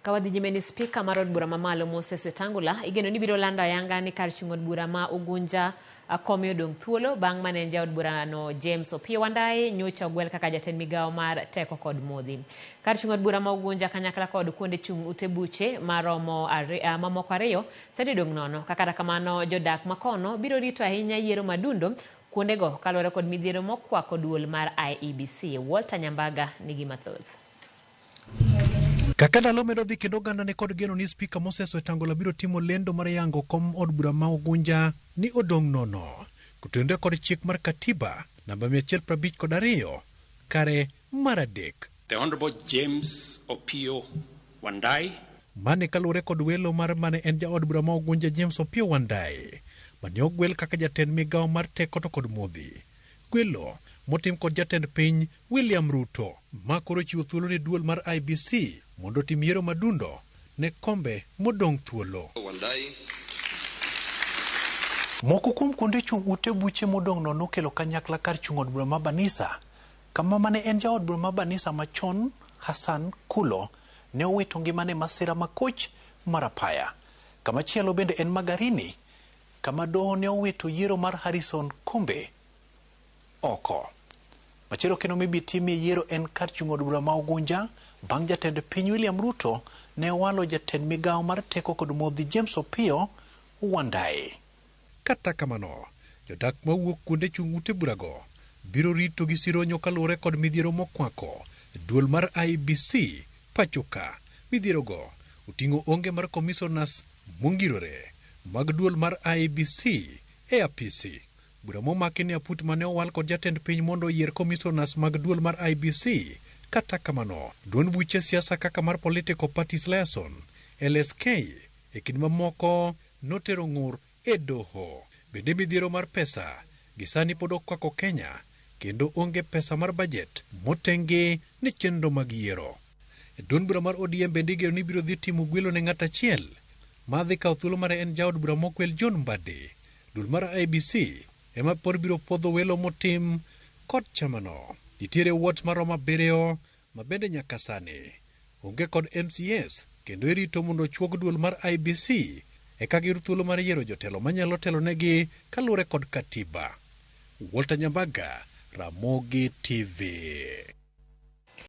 Ka wadhi nyime ni spika mar od bura mamalo Moses Wetangula igeno ni biro lando ayanga ni kar chung' od bura ma Ugunja kome odong' thuolo bang' mane en jaod burano James Opiyo Wandayi nyocha ogwel kaka jatend migawo mar teko kod modhi. Kar chung' od bura ma Ugunja kanyakla kod kuonde chung' ute buche maromo mamoko ariyo sani odong' nono. Ka kata kamano jodak makono biro rito ahinya yiero madundo kuondego kaluwore kod midhiero mokwako duol mar IEBC. Walter Nyambaga nigi mathoth. Kaka ndalo medo dhi kendo oganda ni kod geno ni Spika Moses Wetangula biro timo lendo mar yango kom od bura ma Ugunja ni odong' nono kotenore kod chik mar katiba namba 152 kare mar adek. The Honorable James Opiyo Wandayi. Mani kaluwore kod welo mar mane en jaod bura ma Ugunja James Opiyo Wandayi mane ogwel kaka jatend migawo mar teko to kod modhi. Gwelo motim kod jatend piny William Ruto ma koro chiwo thuolo ne duol mar IEBC mondo otim yiero madundo ne kombe modong' thuolo. Moko kuom kuonde chung' ute buche modong' no nokelo kanyakla kar chung' od bura ma Banisa kama mane en jaod bura ma Banisa machon Hassan Kulo ne owito ngimane e masira makoch mar apaya. Kamachielo bende en Magarini kama doho ne owito yiero mar Harrison Kombe oko. Machielo kendo mibi timie yiero en kar chung' od bura ma Ugunja bang' jatend piny William Ruto ne owalo jatend migawo mar teko kod modhi James Opiyo Wandayi. Kata kamano, jodak mawuok kuonde chung' ute burago biro rito gi sironyo kaluwore kod midhiero mokwako duol mar IEBC pachoka. Midhierogo oting'o onge mar komisonas mongirore mag duol mar IEBC e apisi. Bura momaki ni aput mane owal kod jatend piny mondo oyier komisonas mag duol mar IEBC. Kata kamano, duond buche siasa kaka mar Political Parties Liaison, LSK, e kind mamoko notero ng'ur e doho. Bende midhiero mar pesa gi sani pod okwako Kenya kendo onge pesa mar bajet motengi ne chenro mag yiero. Duond bura mar ODM bende igeno ni biro dhi timo gwelo ne ng'at achiel ma dhi kawo thuolo mare en jaod bura mokwel John Mbadi. Duol mar IEBC ema pod biro puodho welo motim kod chamano. Nitiere wards maromo 7 ma bende nyaka sani onge kod MCAs kendo irito mondo ochuog duol mar IEBC eka giyud thuolo mar yiero jotelo manyalo telonegi kaluwore kod katiba. Walter Nyambaga, Ramogi TV.